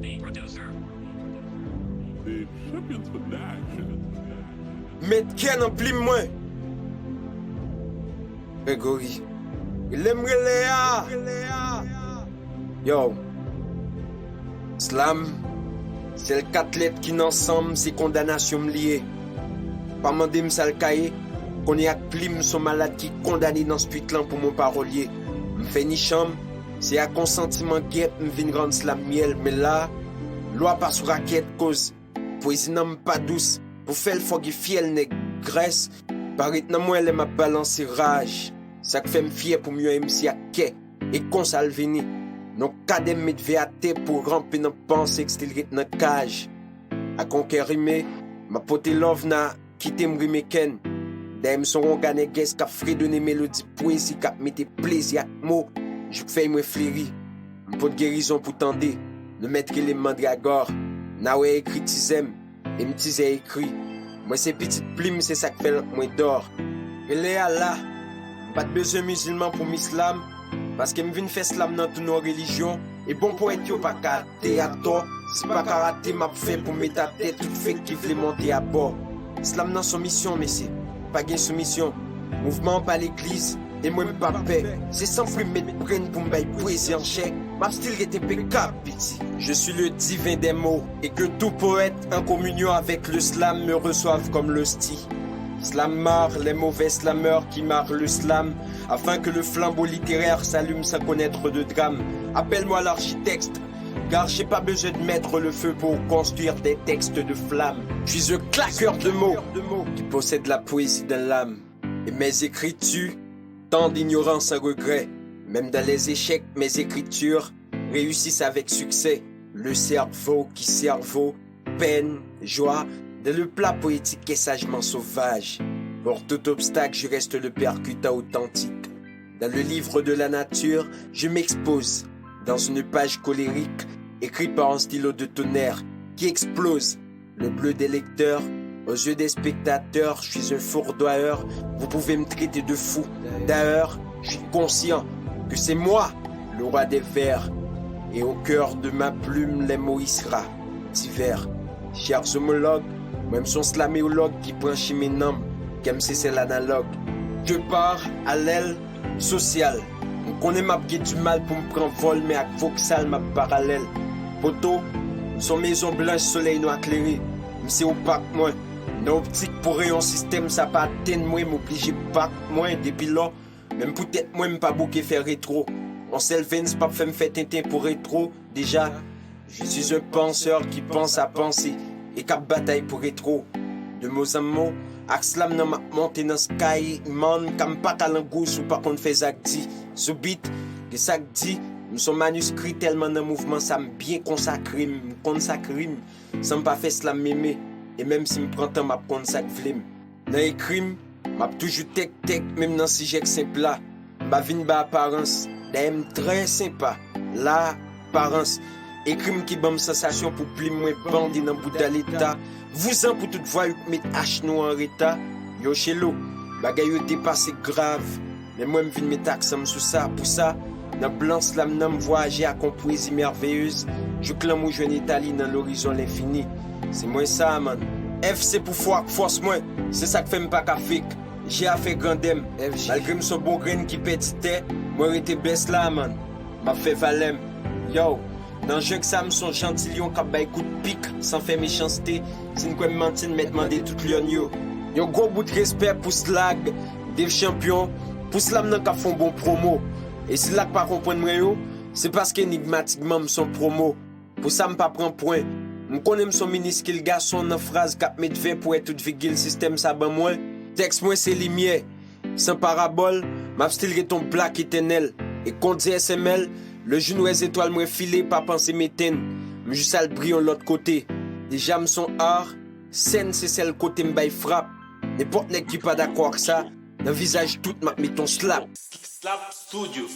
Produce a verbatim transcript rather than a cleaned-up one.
Producer. The champions for that shit. Met kè nan plim mwen. Gregory. Rele m rele a. Yo. Slam. Sèl kat lèt ki nan san m, se kondanasyon m li ye. Pa mande m sa l ka ye. Konnen ak plim m s on malad ki kondane nan swit lan pou m on pawòlye. M fè nichan m. Se ak on santiman gèp m vin rann slam myèl, men la, lwa pa sou rakèt koz. Pwezi nan m pa dous, pou fè l fò gen fyèl nèg grès pa ret nan mwen lè m ap balanse raj. Sa k fè m fyè pou m yon M C ak kè, e konsa l vini. Non kadè m met vè atè pou ranpe nan panse k still ret nan kaj. Ak on kè rime, m ap pote love nan kite m rime kèn. Dèyè m s on wonga nègès k ap fredone melodi pwezi k ap mete plezi ak mo jouk fèy mwen fleri. M pot gen rizon pou tande, nou mèt rele m mandragò. N a wè ekri tizè m, e m tizè ekri. Mwen se pitit plim, se sa k fè lank mwen dò. Rele a la, m pa t bezwen mizilman pou m slam, paske m vin fè slam nan tounen yon relijyon, e bon powèt yo pa ka te atò, se pa karate m ap fè pou met atè tout fake ki vle monte abò. Slam nan s on misyon, mesye, pa gen soumisyon. Mouvman an pa legliz, e mwen m pa pè. Se san pri m met brenn pou m bay pwezi an chè, m ap still ret enpekab, piti. Je suis le divin des mots, et que tout poète en communion avec le slam me reçoive comme l'hostie. Slam marre les mauvais slameurs qui marrent le slam, afin que le flambeau littéraire s'allume sans connaître de drame. Appelle-moi l'architecte, car j'ai pas besoin de mettre le feu pour construire des textes de flamme. Je suis un claqueur de mots qui possède la poésie dans l'âme. Et mes écritures, tant d'ignorance sans regret. Même dans les échecs, mes écritures réussissent avec succès. Le cerveau qui cerveau, peine, joie, dans le plat poétique est sagement sauvage. Hors tout obstacle, je reste le percutant authentique. Dans le livre de la nature, je m'expose dans une page colérique écrite par un stylo de tonnerre qui explose. Le bleu des lecteurs, aux yeux des spectateurs, je suis un fourdoyeur, vous pouvez me traiter de fou. D'ailleurs, je suis conscient que c'est moi le roi des vers, et au cœur de ma plume les mots y sera divers. Chers homologues, mwen m s on slaméològ ki pran chimen nanm, kè m se sèl analòg. Je pars à l'aile sosyal. M konnen m ap gen dimal pou m pran vòl, men ak voksal m ap paralèl. Poto, s on mezon blanch solèy nwa klere. M se opak mwen. Nan optik pou reyon sistèm sa pa atenn mwen, m oblije bak mwen depi lò. Menm pou tèt mwen, m pa bouke fè retwo. On sèl Vens p ap fè m fè tenten pou retwo. Deja, je suis un penseur qui pense à penser et k ap batay pou retwo. De mots en mots, ak slam nan m ap monte nan sky, man, ka m pa ka langous ou pa konn fè zak di. Sou beat, gen sa k di, m s on maniskri tèlman nan mouvman sa m byen konsakre m, m konn sa k rim, san m pa fè slam meme, e menm si m pran tan m ap konn sa k vle m. Nan ekri m, m ap toujou tèk tèk, menm nan sijè k senp la. M pa vin ba aparans, dayè m trè senpa. La, parans, ekri m ki ban m sansasyon pou plim mwen bande nan bouda leta. Vouzan pou tout vwayou k met ach nou an reta. Yo chelo, bagay yo depase grav. Men mwen m vin met aksan m sou sa. Pou sa, nan blan slam nan m vwayaje ak on pwezi mèveyez, jouk lanmou jwenn eta li nan lorizon lenfini. Se mwen sa, man. F se pou fò ak fòs mwen. Se sa k fè m pa ka fake. G a fè grandè m. Malgre m s on bon grenn ki pèdi tè, mwen rete best la, man. M ap fè valè m. Yo, nan jeng sa m s on janti lyon k ap bay kout pik san fè mechanste. Si n kwè m manti, n mèt mande tout lyon yo. Yon gwo bout respè pou Slag, Dave Champion, pou slam nan k ap fè on bon pwomo. E sila k pa konprann mwen yo, se paske enigmatikman m s on pwomo. Pou sa m pa pran pwen. M konnen m s on miniskil gason nan fraz k ap met vè pou wè tout vigil sistèm sa ban mwen. Tèks mwen se limyè. San parabòl, m ap still ret on blak etènèl. E kon di S M L, lè jou n wè zetwal mwen file, pa panse m etenn. M jis al briye yon lòt kote. Deja m s on ar, sèn se sèl kote m bay frap. Nenpòt nèg ki pa dakò ak sa, nan vizaj tout m ap met on slap. Slap Studio.